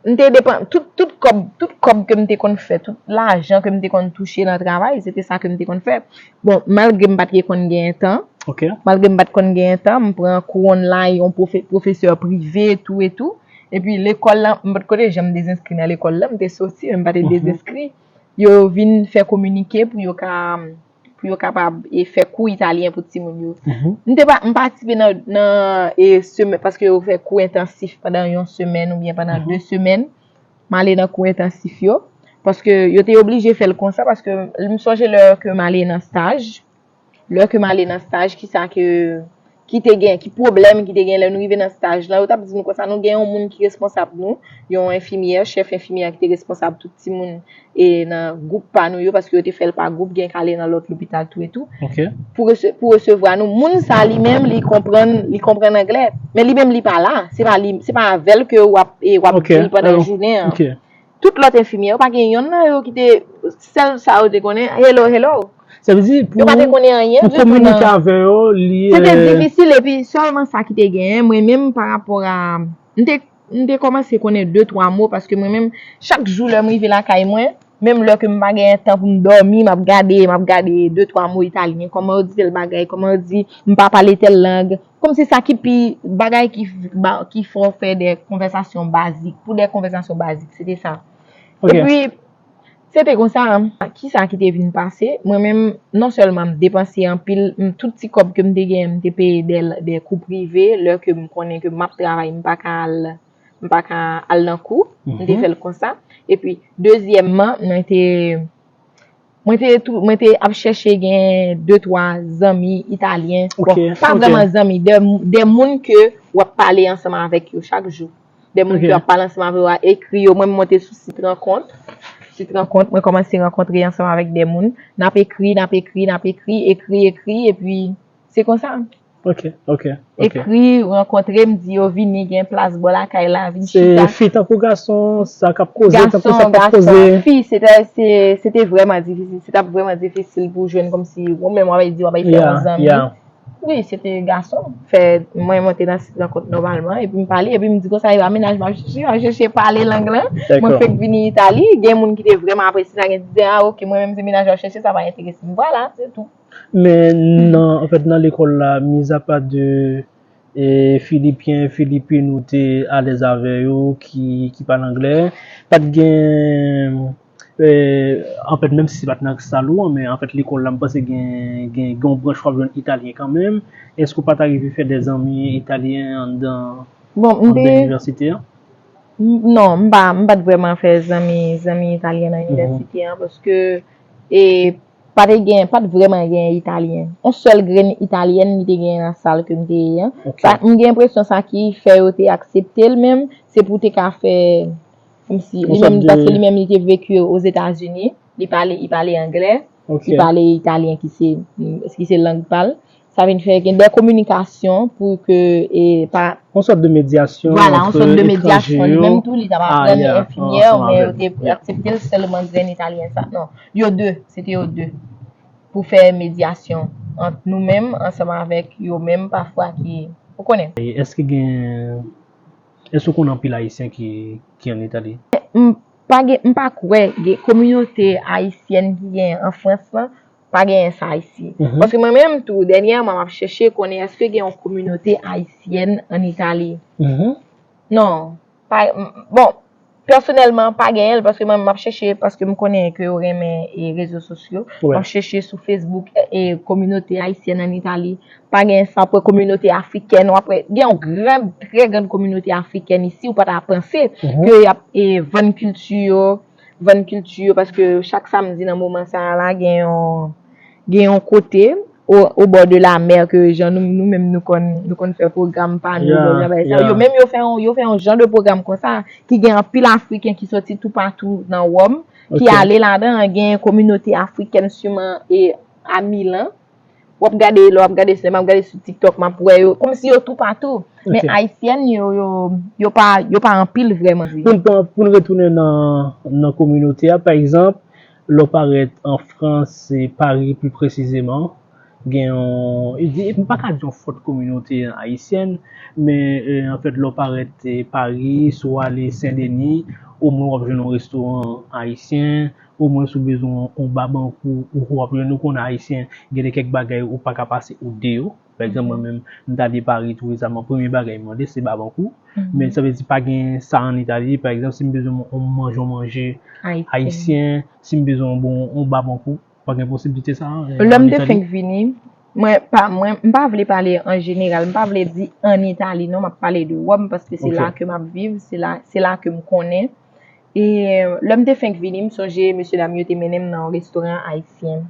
M te depan, tout, tout kòb, tout kòb ke m te konn fè, tout lajan ke m te konn touche nan travay, se te sa ke m te konn fè. Bon, malgre m pa t konn genyen tan, malgre m pa t konn genyen tan, m pran kou online yon pwofe-, pwofesè prive, tou e tou. Epi lekòl la, m pa t kote janm dezenskri nan lekòl la, m te soti, men m pa te dezenskri. Yo vin fè kominike pou yo ka, pou yo kapab, e, fè kou italyen pou timoun yo. M te pa, m patisipe nan, nan, e, semèn, paske yo fè kou entansif pandan yon semèn oubyen pandan de semèn. M ale nan kou entansif yo, paske yo te oblije fè l konsa, paske m sonje lè ke m ale nan staj, lè ke m ale nan staj, kisa ke, ki te gen, ki pwoblèm ki te gen lè nou rive nan staj la, yo t ap di nou konsa, nou gen yon moun ki responsab nou, yon enfimyè, chèf enfimyè ki te responsab tout timoun e nan gwoup pa nou yo, paske yo te fè l pa gwoup, gen k ale nan lòt lopital tou e tou. Pou rese-, pou resevwa nou, moun sa li menm, li konprann, li konprann anglè, men li menm li pa la, se pa li, se pa avè l ke w ap, e, w ap di l pandan jounen an. Tout lòt enfimyè yo, pa gen yonn nan yo ki te, sèl sa yo te konnen, hello, hello. Sa vle di, pou, yo pa te konnen anyen pou ditou kominike nan. Avè yo, li, Se te euh, difisil, epi sèlman sa ki te genyen, mwen menm pa rapò a, m te, m te kòmanse konnen de twa mo, paske mwen menm, chak jou lè m rive lakay mwen, menm lè ke m pa genyen tan pou m dòmi, m ap gade, m ap gade de twa mo italyen, kòman yo di tèl bagay, kòman yo di, m pa pale tèl lang, kòmsi sa ki pi, bagay ki, ba, ki fè w fè de konvèsasyon bazik, pou de konvèsasyon bazik, se te sa. Epi, se te konsa, kisa ki te vin pase, mwen menm, non sèlman m depanse anpil, m, tout ti kòb ke m te genyen, m te peye de, de kou prive, lè ke m konnen ke m ap travay, m pa ka al, m pa ka al nan kou, m te fè l konsa. Epi, dezyèmman, mwen te, mwen te tou, mwen te ap chèche gen de twa zanmi italyen. Bon, pa vrèman zanmi, de, de moun ke w ap pale ansanm avèk yo chak jou. De moun ke w ap pale ansanm avèk yo, w a ekri yo. Mwen, m monte sou sit rankont. Sit rankont, mwen kòmanse rankontre ansanm avèk de moun. N ap ekri, n ap ekri, n ap ekri, ekri, ekri, epi se konsa. Ok, ok, ok. Ekri, rankontre, m di yo vini, gen plas bò lakay la, vin Se chita. Fi tankou gason, sa k ap koze, tankou sa Gason, k ap koze. Gason, fi, se te, se, se te vrèman difisil. Se t ap vrèman difisil pou w jwenn kòmsi ou menm w ap di w ap fè yon Yeah, zanmi. Yeah. Wi, se te gason. Fè, mwen monte nan sit rankont nòmalman, epi m pale, epi m di konsa, e pa mennaj m ap chèche, m ap chèche pale lang lan. Mwen fèk vini Itali, gen moun ki te vrèman apresye sa, gen di, ah, ok, mwen menm se mennaj m ap chèche, sa pa enterese m. Vwala, se tou. Men nan, anfèt, nan lekòl la, mizapa de e, Filipyen, Filipin ou te alèz avè yo, ki, ki pale anglè, pa t gen, e, anfèt, menm si se pa t nan sal ou an, men anfèt, lekòl la, m panse gen, gen, gen yon branch w ap jwenn italyen kanmenm. Èske w pa ta rive fè de zanmi italyen anndan, Bon, m anndan te, inivèsite an? m, non, m pa, m pa t vrèman fè zanmi, zanmi italyen nan inivèsite an, paske, e, pa te gen, pa t vrèman gen italyen. On sèl grenn italyèn li te gen nan sal ke m te ye an. Sa, m gen enpresyon sa ki fè yo te aksepte l menm, se pou te ka fè, kòmsi, li menm, paske li menm li te veki Ozetazini, li pale, li pale anglè, li pale italyen ki se, ki se lang pa l. Sa vin fè gen de kominikasyon pou ke, e, pa, Yon sòt de medyasyon vwala, yon antre sòt de etranje medyasyon. Yo. Menm tou, li t ap Ah, aprann yeah, enfimyè, ansanm men yo avèk, te yeah. Aksepte l sèlman grenn italyen sa. Non, yo de, se te yo de. Pou fè medyasyon ant nou menm, ansanm avèk yo menm, pafwa ki, ou konnen. E èske gen, èske w konnen anpil Ayisyen ki, ki ann Itali? M pa gen, m pa kwè, gen kominote ayisyèn ki gen an Frans lan, Pa genyen sa isi. Paske mwen menm tou, dènyèman, m ap chèche konnen èske gen yon kominote ayisyèn ann Itali. Non. Pa, m- bon, pèsonèlman, pa genyen l paske mwen, m ap chèche, paske m konnen ke yo renmen e rezo sosyo. M ap chèche sou Facebook e kominote ayisyèn ann Itali. Pa genyen sa, apre kominote afrikèn, w ap wè, gen yon gran, trè gran kominote afrikèn isi, ou pa ta panse ke y ap e, vann kilti yo, vann kilti yo, paske chak samdi nan moman sa a la, gen yon, gen yon kote, o, o bò de la mè, ke jan nou, nou menm nou konn, nou konn fè pwogram pa nou, yo menm yo fè yon, yo fè yon jan de pwogram konsa, ki gen anpil Afriken ki soti toupatou nan Wòm, ki ale ladan, gen kominote afrikèn siman e a Milan. W ap gade, lè w ap gade, lè m ap gade sou TikTok, m ap wè yo, kòmsi yo toupatou. Men ayisyèn yo, yo, yo pa, yo pa anpil vrèman. Pou n pran, pou n retounen nan, nan kominote a, pa egzanp, lè w parèt an Frans, e Pari pli presizeman, gen yon, e di- m pa ka di yon fòt kominote ayisyèn, men e, anfèt, lè w parèt e, Pari, si w ale Sen Deni, omwen w ap jwenn yon restoran ayisyen, omwen si w bezwen yon, yon ba bank ou, ou w ap jwenn, ou konnen ayisyen, gen de kèk bagay ou pa ka pase ou deyò. Pa egzanp, mwen menm, m t ale Pari tou resaman, premye bagay m mande, se ba bank ou. Men sa vle di pa gen sa ann Itali. Pa egzanp, si m bezwen yon manje, yon manje ayisyen, si m bezwen yon bon, yon ba bank ou, pa gen posiblite sa an, Lè m ann te Itali. Fenk vini, mwen pa, mwen, m pa vle pale an jeneral, m pa vle di ann Itali, non, m ap pale de Wòm, paske se la ke m ap viv, se la, se la ke m konnen. E lè m te fenk vini, m sonje mesye dam yo te mennen m nan yon restoran ayisyen.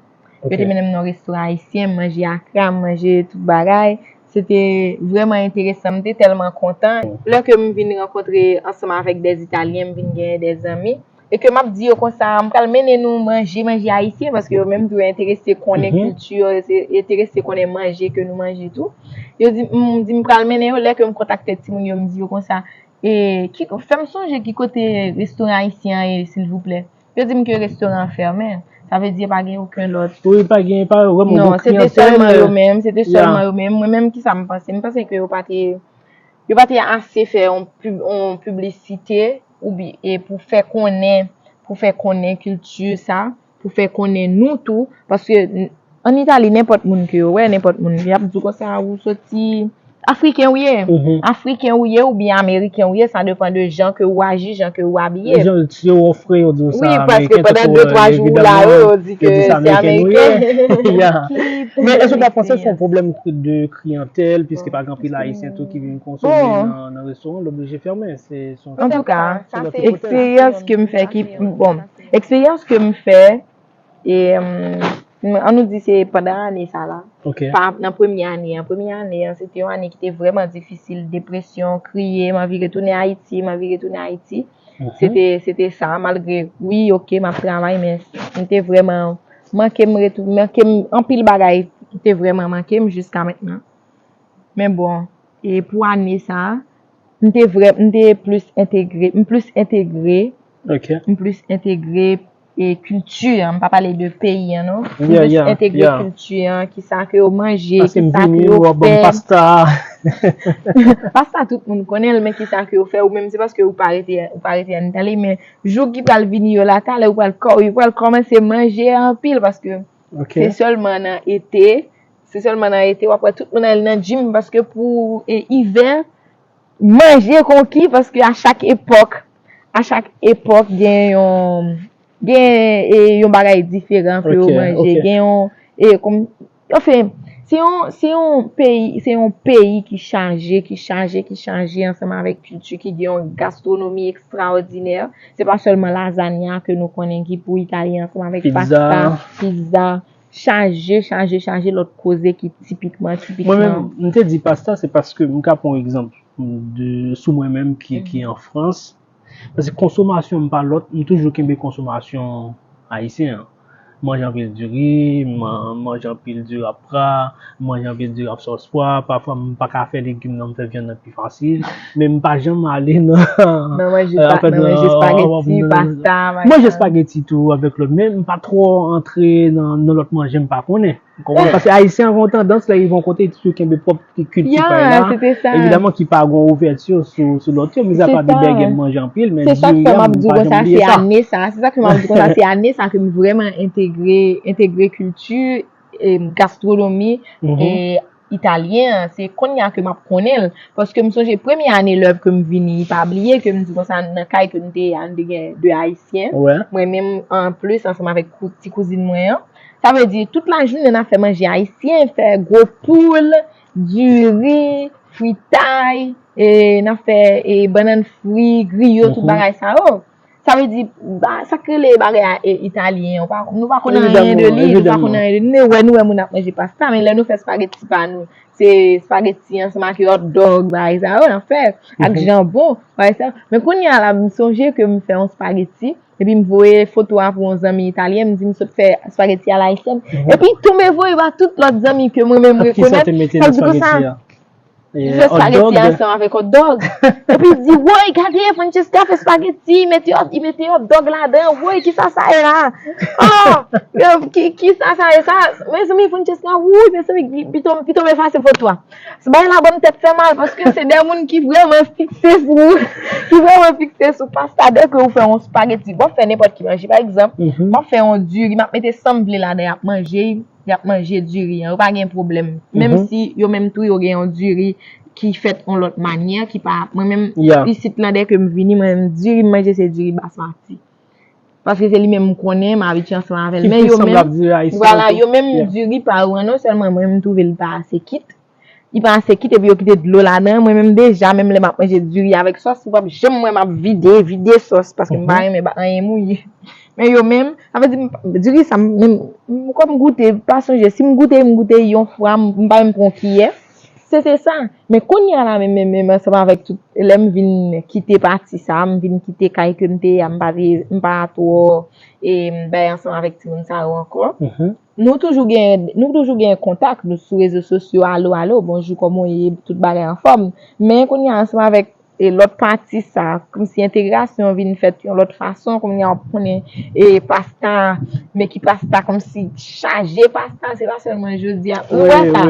Yo te mennen m nan yon restoran ayisyen, m manje akra, m manje tout bagay. Se te vrèman enteresan, m te tèlman kontan. Lè ke m vin rankontre ansanm avèk dè Italyen, m vin genyen dè zanmi. E ke m ap di yo konsa, m pral mennen nou manje, manje ayisyen, paske yo menm tou enterese konnen kilti, yo enterese konnen manje ke nou manje tou. Yo di, m di m pral mennen yo, lè ke m kontakte timoun yo, m di yo konsa, E ki, fè m sonje ki kote restoran ayisyen an ye, silvouplè. Yo di m ke restoran an fèmen. Sa vle di pa gen okenn lòt. Wi, pa gen, pa vrèman. Non, se te sèlman yo menm, se te sèlman yo menm. Mwen menm, kisa m panse? M panse ke yo pa te, yo pa te ase fè yon pib, yon piblisite, oubyen, e pou fè konnen, pou fè konnen kilti sa, pou fè konnen nou tou, paske n- ann Itali, nenpòt moun ke yo wè, nenpòt moun, y ap di w konsa, ou soti Afriken ou ye, Afriken ou ye, oubyen Ameriken ou ye, sa depann de jan ke ou aji, jan ke ou abiye. Jan yo ofre, yo di w sa. Wi, paske pandan de twa jou ou la, yo di ke se Ameriken. Men èske w pa panse se yon pwoblèm de kliyantèl, piske pa gen anpil Ayisyen tou ki vin konsome nan, nan restoran, l oblije fèmen. Se, se yon Antouka, eksperyans ke m fè ki, bon, eksperyans ke m fè, E, m, an nou di se pandan ane sa la. Pa nan premye ane an. Premye ane an, se te yon ane ki te vrèman difisil. Depresyon, kriye, m anvi retounen Ayiti, m anvi retounen Ayiti. Se te, se te sa, malgre, wi, oke, m ap travay, men m te vrèman manke m retou-, manke m anpil bagay ki te vrèman manke m jiska mentnan. Men bon, e pou ane sa a, m te vrè, m te plis entegre, m plis entegre, m plis entegre e kilti an, m pa pale de peyi an non, m plis entegre kilti an, kisa ke yo manje, kisa ke yo fè. Pasta tout moun konnen l, men kisa ke yo fè, ou menm se paske ou pa rete, ou pa rete ann Itali, men jou ki pral vini yo la, talè ou pral kò-, ou pral kòmanse manje anpil, paske se sèlman nan ete, Se sèlman nan ete w ap wè tout moun al nan gym, paske pou, e, ivè, manje konki, paske a chak epòk, a chak epòk gen yon, gen, e, yon bagay diferan ke yo manje. Gen yon, e, kòm, anfen, se yon, se yon peyi, se yon peyi ki chaje, ki chaje, ki chaje ansanm avèk kilti, ki gen yon gastwonomi ekstraòdinè. Se pa sèlman lazanya ke nou konnen ki pou Italyen ansanm avèk pasta, pizza. Chaje, chaje, chaje lòt koze ki tipikman, tipikman. Mwen menm, m te di pasta, se paske m ka pran yon egzanp de, sou mwen menm ki, ki an Frans. Paske konsomasyon m pa lòt, m toujou kenbe konsomasyon ayisyen an. Manje anpil diri, man-, manje anpil diri ap pra, manje anpil diri ap sòs pwa, pafwa m pa ka fè legim nan, m fè vyann nan pi fasil, men m pa janm ale nan, nan manje, nan manje espageti, pasta, manje espageti tou avèk lòt, men m pa twò antre nan, nan lòt manje m pa konnen. Ou konprann? Paske Ayisyen an gen yon tandans, lè rive yon kote, li toujou kenbe pwòp ti kilti pa l la. Evidaman ki pa gen yon ouvèti sou, sou lòt yo, mizapa de bègè, m manje anpil, men diri an, m pa janm bliye sa. Se sa k fè m ap di w konsa, se ane sa ke m vrèman entegre, entegre kilti, e, gastwonomi, e, italyen an. Se kounye a ke m ap konnen l. Paske m sonje premye ane lè ke m vini, pa bliye ke m di konsa nan kay ke m te ye a, nou te gen de Ayisyen. Mwen menm, anplis, ansanm avèk kou-, ti kouzin mwen an. Sa vle di, tout lajounen, n ap fè manje ayisyen, fè gwo poul, diri, fritay, e, n ap fè, e, bannann fri, griyo, tout bagay sa yo. Sa vle di, ba, sa k rele bagay a, e, italyen, ou pa, nou pa konn anyen de li, nou pa konn anyen de li. Nou wè, nou wè moun ap manje pasta, men lè nou fè spageti pa nou, se spageti ansanm ak hot dog, bagay sa yo, n ap fè, ak janbon, bagay sa yo. Men kounye a la, m sonje ke m fè yon spageti, epi m voye foto a pou yon zanmi italyen, m di m sot fè spageti a la ayisyèn. Epi l tonbe voye ba tout lòt zanmi ke mwen menm rekonèt. Sa vle di konsa, li fè spageti ansanm avèk hot dog. Epi l di, "Woy, gade, Francesca fè spageti, li mete hot, li mete hot dog ladan, woy, kisa sa ye la? Oh, ki, kisa sa ye sa?" Mezanmi, Francesca, woy, mezanmi, pito, pito m efase foto a. Se bagay la ban m tèt fè mal, paske se de moun ki vrèman fikse sou, ki vrèman fikse sou pasta. Dèke ou fè yon spageti, w ap fè nenpòt ki manje, pa egzanp, m ap fè yon diri, m ap mete sa m vle ladan, y ap manje, y ap manje diri an, yo pa gen pwoblèm. Menm si yo menm tou, yo gen yon diri ki fèt yon lòt manyè, ki pa, mwen menm, isit lan, dèke m vini, mwen menm, diri m manje, se diri basmati. Paske se li menm m konnen, m abitye ansanm avè l. Men yo menm, vwala, yo menm diri pa yo an, non sèlman mwen menm m twouve l pa ase kit. Li pa ase kit epi yo kite dlo ladan. Mwen menm deja, menm lè m ap manje diri avèk sòs, ou p ap janm wè m ap vide, vide sòs, paske m pa renmen ba-, anyen mouye. Men yo menm, sa vle di, m, diri sa, m, menm, m, kòm goute, pa sonje, si m goute, m goute yon fwa, m, m pa menm pran yon kiyè. Se te sa. Men kounye a la, menm, menm, menm, ansanm avèk tout, lè m vin kite pati sa, m vin kite kay ke m te ye a, m pa te, m pa twò, e, m bay ansanm avèk timoun sa yo ankò. Nou toujou gen, nou toujou gen kontak, nou sou rezo sosyo, alo, alo, bonjou, kòman w ye, tout bagay anfòm. Men kounye a, ansanm avèk, e, lòt pati sa, kòmsi entegrasyon vin fèt yon lòt fason, kounye a w ap konnen, e, pasta, men ki pasta, kòmsi chaje pasta, se pa sèlman jodi a, nou wè sa,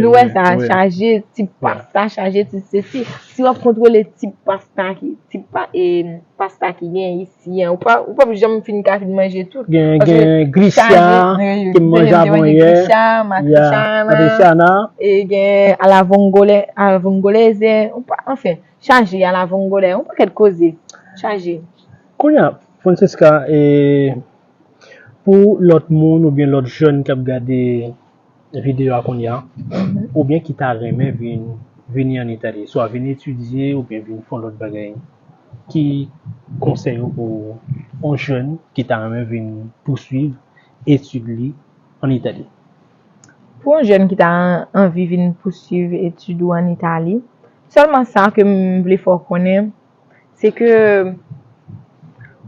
nou wè sa, chaje tip pasta, chaje tip sesi. Si w ap kontwole tip pasta ki, tip pa, e, pasta ki gen isi an, ou pa, ou p ap janm fin ka fin manje tout. Gen, gen grisya, ke m manje avan yè. Grisya, matrichana, e gen alavongole-, alavongoleze, ou pa, anfen, chaje, alavongole, yon pakèt koze. Chaje. Kounye a, Francesca, e, pou lòt moun oubyen lòt jèn k ap gade videyo a kounye a, oubyen ki ta renmen vin, vini ann Itali, swa vin etidye oubyen vin fè yon lòt bagay, ki konsèy ou pou yon jèn ki ta renmen vin pouswiv etid li ann Itali? Pou yon jèn ki ta an-, anvi vin pouswiv etid ou ann Itali, sèlman sa ke m vle fè w konnen, se ke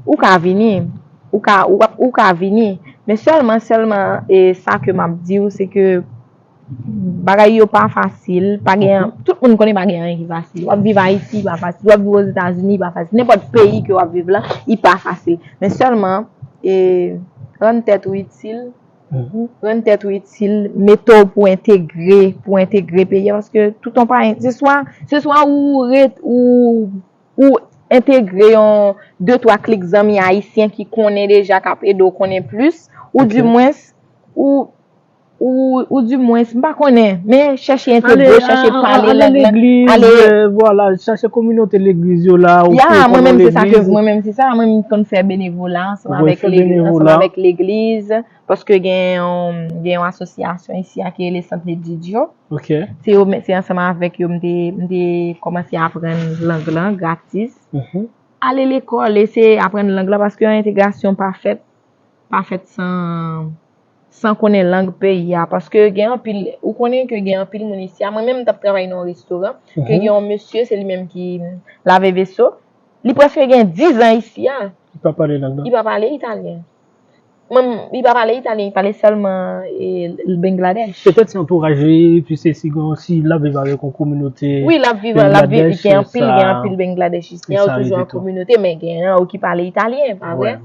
ou ka vini, ou ka, ou, ou ka vini, men sèlman, sèlman, e sa ke m ap di w, se ke bagay yo pa fasil, pa gen, tout moun konnen pa gen anyen ki fasil. W ap viv Ayiti, li pa fasil. W ap viv Ozetazini, li pa fasil. Nenpòt peyi ke w ap viv la, li pa fasil. Men sèlman, e, rann tèt ou itil, rann tèt ou itil, mete w pou entegre, pou entegre peyi a, paske tout yon pa, se swa, se swa ou ret, ou ou entegre yon de twa klik zanmi ayisyen ki konnen deja, k ap ede w konnen plis, ou dimwens, ou, ou, ou dimwens, m pa konnen, men chèche entegre, chèche pale lang nan, ale, vwala, chache kominote legliz yo la, ou konnen legliz. Ya, mwen menm se sa ke, mwen menm se sa, mwen menm m konn fè benevola ansanm avèk legliz, paske gen yon, gen yon asosyasyon isi a ki rele Sant Ledidyo. Se yo, men se ansanm avèk yo m te, m te kòmanse aprann lang lan gratis. Ale lekòl, eseye aprann lang lan, paske yon entegrasyon pa fèt, pa fèt san, san konnen lang peyi a. Paske gen anpil, ou konnen ke gen anpil moun isi a. Mwen menm, m t ap travay nan yon restoran, ke gen yon mesye, se li menm ki lave veso. Li prèske gen diz an isi a. Li pa pale lang lan. Li pa pale italyen. Mwen, li pa pale italyen, li pale sèlman e, Bangladesh. Petèt se antouraj li, epi se si gen si l ap viv avèk yon kominote. Wi, l ap viv, l ap viv, gen anpil, gen anpil Bangladesh isi an, yo toujou an kominote, men gen yo ki pale italyen, pa vre?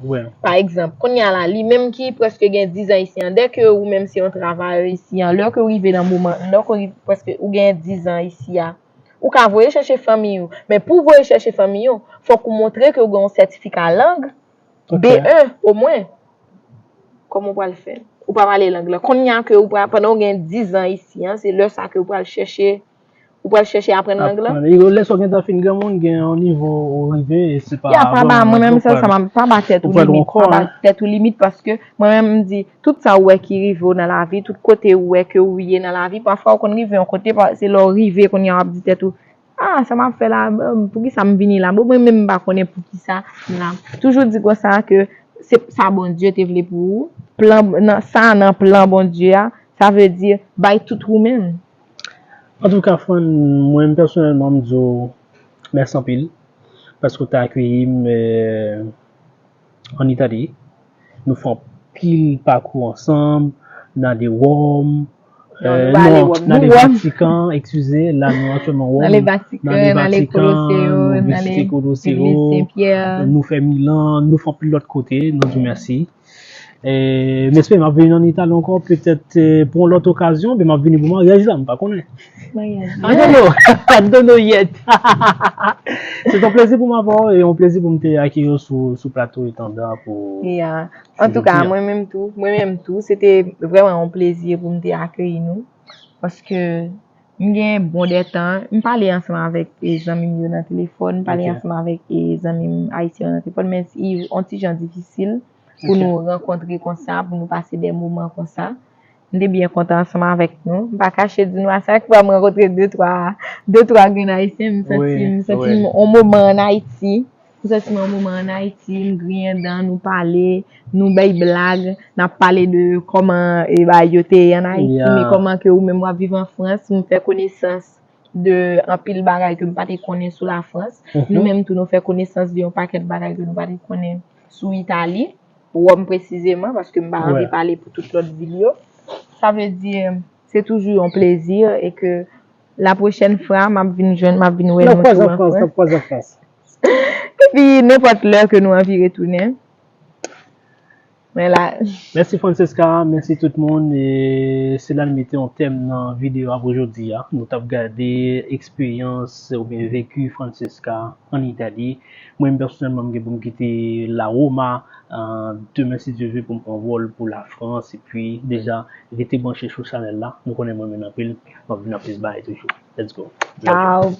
Pa egzanp, kounye a la, li menm ki prèske gen diz an isi an, dèke ou menm se yon travayè isi an, lè ke w rive nan moman, lè ke w rive prèske ou gen diz an isi a, ou ka voye chèche fanmi ou, men pou w voye chèche fanmi ou, fòk ou montre ke w gen yon sètifika lang, B en omwen. Kòman w pral fè? Ou pa pale lang lan. Kounye a ke ou pral, pandan w gen diz an isi an, se lè sa ke ou pral chèche, ou pral chèche aprann lang lan. Lè sa w gentan fin granmoun, gen yon nivo ou rive, e se pa. Ya, pa ba, mwen menm, sa, sa, pa ba tèt ou limit, pa ba tèt ou limit, paske mwen menm, m di, tout sa ou wè ki rive w nan lavi, tout kote ou wè ke ou ye nan lavi, pafwa ou konn rive yon kote, se lè w rive, kounye a w ap di tèt ou, ah, sa m ap fè la, poukisa m vini la? Bon, mwen menm m pa konnen poukisa m la. Toujou di konsa ke se sa Bondye te vle pou ou. Plan, nan, sa nan plan Bondye a, sa vle di bay tout ou menm. Antouka, Fran, mwen pèsonèlman, m di w mèsi anpil paske w te akeyi m ann Itali. Nou fè anpil pakou ansanm, n ale Wòm, Non, nou pa ale Wòm, nou Wòm. Vatikan, eskize, la nou aktyèlman Wòm. N ale Vatikan, n ale Koloseo, n ale Legliz Sen Pyè. Nou fè Milan, nou fè anpil lòt kote, nou di w mèsi. E, m espere m ap vini ann Itali ankò, petèt pou yon lòt okazyon, oubyen m ap vini pou maryaj la, m pa konnen. I don't know, I don't know yet. Se te yon plezi pou m avè w, e yon plezi pou m te akeyi w sou, sou plato Etanda pou. Yeah. Antouka, mwen menm tou, mwen menm tou, se te vrèman yon plezi pou m te akeyi nou. Paske m gen bon de tan, m pale ansanm avèk e, zanmi m yo nan telefòn, m pale ansanm avèk e, zanmi m ayisyen yo nan telefòn, men i yon ti jan difisil pou nou rankontre konsa, pou nou pase de moman konsa. M te byen kontan ansanm avèk nou. M pa kache di nou, a chak fwa m rankontre de twa, de twa grenn ayisyen, m santi, m santi m yon moman ann Ayiti. M santi m yon moman ann Ayiti, m griyen dan, nou pale, nou bay blag, n ap pale de kòman e bagay yo te ye ann Ayiti, men kòman ke ou menm w ap viv an Frans, m fè konesans de anpil bagay ke m pa te konnen sou Lafrans. Nou menm tou, nou fè konesans de yon pakèt bagay ke nou pa te konnen sou Itali, Wòm presizeman, paske m pa anvi pale pou tout lòt vil yo. Sa vle di, se toujou yon plezi e ke la pwochèn fwa, m ap vin jwenn, m ap vin wè nou tou an Frans. Epi, nenpòt lè ke nou anvi retounen. Mwen la. Mèsi Francesca, mèsi tout moun. E se la n mete yon tèm nan videyo a pou jodi a. Nou t ap gade eksperyans oubyen veki Francesca ann Itali. Mwen menm pèsonèlman, m gen pou m kite La Roma demen si Dye vle pou m pran vòl pou Lafrans. Epi deja, rete branche sou chanèl la. Nou konnen m renmen n anpil. M ap vin ak plis bagay toujou. Let's go. Ciao.